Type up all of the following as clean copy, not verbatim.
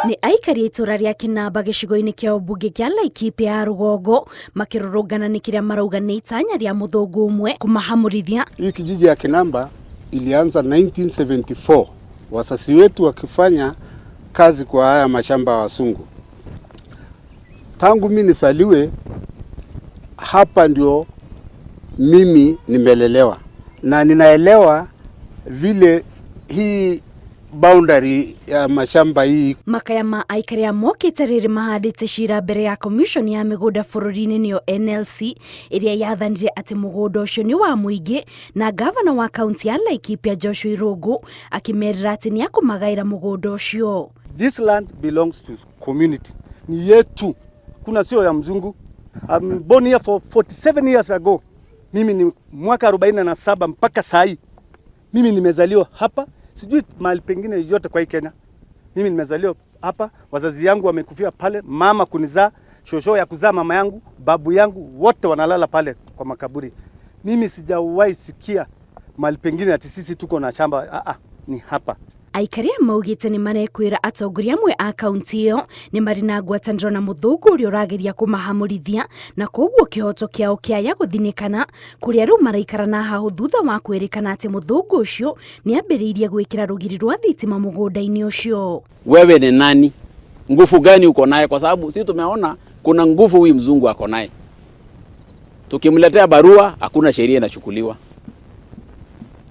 Nĩ aikari a itũra rĩa Kinamba gĩcigo-inĩ kĩa ũmbunge kĩa Laikipia ya rũgongo makĩrũrũngana nĩ kĩrĩa marauga nĩ itanya rĩa mũthũngũ ũmwe kũmahamũrithia. Hii kijiji ya Kinamba ilianza 1974 wasasi wetu wakifanya kazi kwa haya mashamba ya wasungu. Tangu mimi nisaliwe hapa ndio mimi nimelelewa na ninaelewa vile hii boundary ya mashamba hii. Makaya ma aikari a mokĩte rĩrĩ mahandĩte cira mbere ya commission ya mĩgũnda bũrũri-inĩ nĩyo NLC ĩrĩa yathanire atĩ mũgũnda ũcio nĩ wa mũingĩ, na gavana wa kaunti ya Laikipia Joshua Irũngũ akĩmerĩra atĩ nĩ akũmagaĩra mũgũnda ũcio. This land belongs to community. Ni yetu. Kuna sio ya mzungu. I'm born here for 47 years ago. Mimi ni mwaka 47 mpaka saa hii. Mimi nimezaliwa hapa, sijui mahali pengine yote kwa hii Kenya. Mimi nimezaliwa hapa, wazazi yangu wamekufia pale, mama kunizaa, shosho ya kuzaa mama yangu, babu yangu, wote wanalala pale kwa makaburi. Mimi sijawahi sikia mahali pengine ati sisi tuko na shamba. Ah, ah, ni hapa. Aikari a maugĩte nĩ marekwĩra atongoria amwe a kaunti ĩyo nĩ marĩ na ngwatanĩro na mũthũngũ ũrĩa ũrageria kũmahamũrithia, na koguo kĩhoto kĩao kĩaya gũthinĩkana kũrĩa rĩu maraikara na hahũ thutha wa kwĩrĩkana atĩ mũthũngũ ũcio nĩ ambĩrĩirie gwĩkĩra rũgiri rwa thitima mũgũnda-inĩ ũcio. Wewe ni nani? Nguvu gani uko naye? Kwa sababu sisi tumeona kuna nguvu huyu mzungu ako naye. Tukimletea barua hakuna sheria inachukuliwa.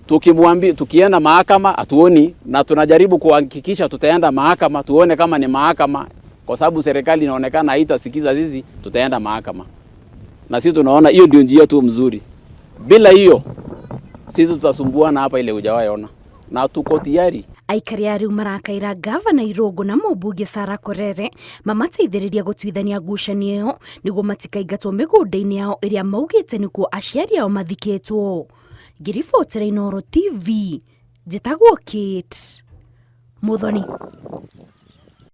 Tukimwambia tukienda mahakama hatuoni, na tunajaribu kuhakikisha tutaenda mahakama tuone kama ni mahakama, kwa sababu serikali inaonekana haitasikiza sisi, tutaenda mahakama. Na sisi tunaona hiyo ndio njia tu mzuri. Bila hiyo sisi tutasumbuana hapa ile hujawahi ona, na tuko tayari. Aikari a rĩu marakaĩra gavana Irũngũ na mũmbunge Sarah Korere mamateithĩrĩrie gũtuithania ngucanio ĩyo nĩguo matikaingatwo mĩgũnda-inĩ yao ĩrĩa maugĩte nĩkuo aciari ao mathikĩtwo. Ngĩribotera Inooro TV, njĩtagwo Kate Muthoni.